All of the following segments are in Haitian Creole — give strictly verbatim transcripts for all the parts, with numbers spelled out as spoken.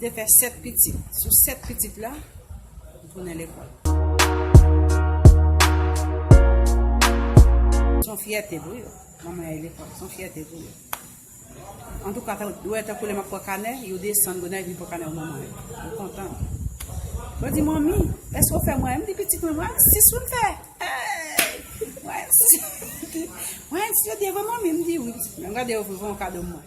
Te fè sèt pitit. Sou sèt pitit la, m tounen lekòl. Se yon fyète pou yo. Manman y al lekòl, se yon fyète pou yo. Antouka, tan, yo wè tankou lè m ap pran kanè, yo desann Gonayiv vin pran kanè pou manman yo. Yo kontan. Yo di, "Manmi, èske w fè mwayen?" M di, "Pitit mwen, mwayen sis wi m fè." Hey! Mwayen sis. Mwayen sis yo di, "E vre, manmi?" M di, "Wi, pitit mwen." M gade yo vre, vre yon kado mwen.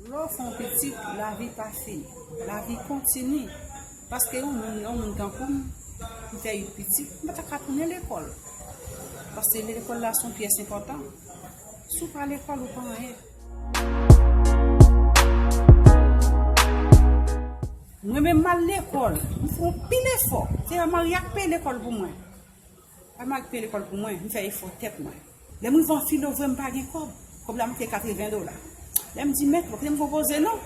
Lè w fè yon pitit, lavi pa fini. Lavi kontini. Paske yon moun, yon moun tankou m, m fè uit pitit, m pa ta ka tounen lekòl. Paske lekòl la se yon pyès enpòtan. Si w pa lekòl, ou pa anyen. Mwen menm m al lekòl, m fè anpil efò. Se Maria k peye lekòl pou mwen. Pa Maria k peye lekòl pou mwen, m fè efò tèt mwen. Lè m rive an filo vre, m pa gen kòb. Kòb la monte katreven dola. Lè m di, "Mèt, ou pa kite m konpoze non."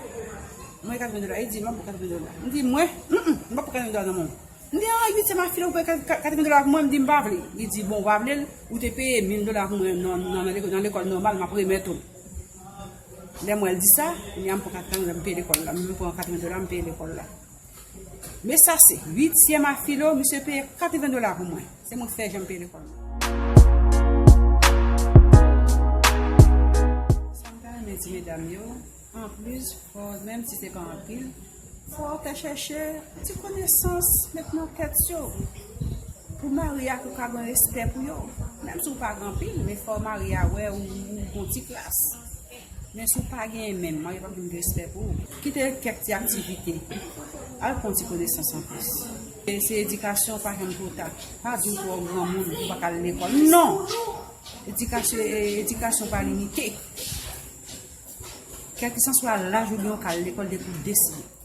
Mwen katreven dola, li di, "M pa pran katreven dola." M di, "Mwen, mm, mm, m pa pran katreven dola nan men w." M di, "An, uityèm a filo, ou peye ka-, ka-, katreven dola pou mwen?" M di, "M pa vle." Li di, "Bon, ou pa vle l, ou te peye mil dola pou mwen nan, nan, nan lekò-, nan lekòl nòmal, m ap remèt ou l." Lè m wè l di sa, kounye a m pran katreven dola, m peye lekòl la. M pran katreven dola, m peye lekòl la. Men sa se, uityèm a filo, misye peye katreven dola pou mwen. Se mwen k fè jan m peye lekòl mwen. Sa m ta renmen di medam yo, anplis, fò, menm si se pa anpil, fò w ta chèche ti konesans, met nan tèt yo. Pou mari a, pou ka gen respè pou yo. Menm si w pa gen anpil, men fò mari a wè ou, ou gon ti klas. Men si w pa genyen menm, mari a p ap gen respè pou ou. Kite kèk ti aktivite. Al pran ti konesans anplis. E se edikasyon, pa janm twò ta. Pa di w twò granmoun, ou pa ka al lekòl. Non! Edikasyon, e, edikasyon pa limite. Kèlkeswa laj ou gen, ou ka al lekòl depi w deside.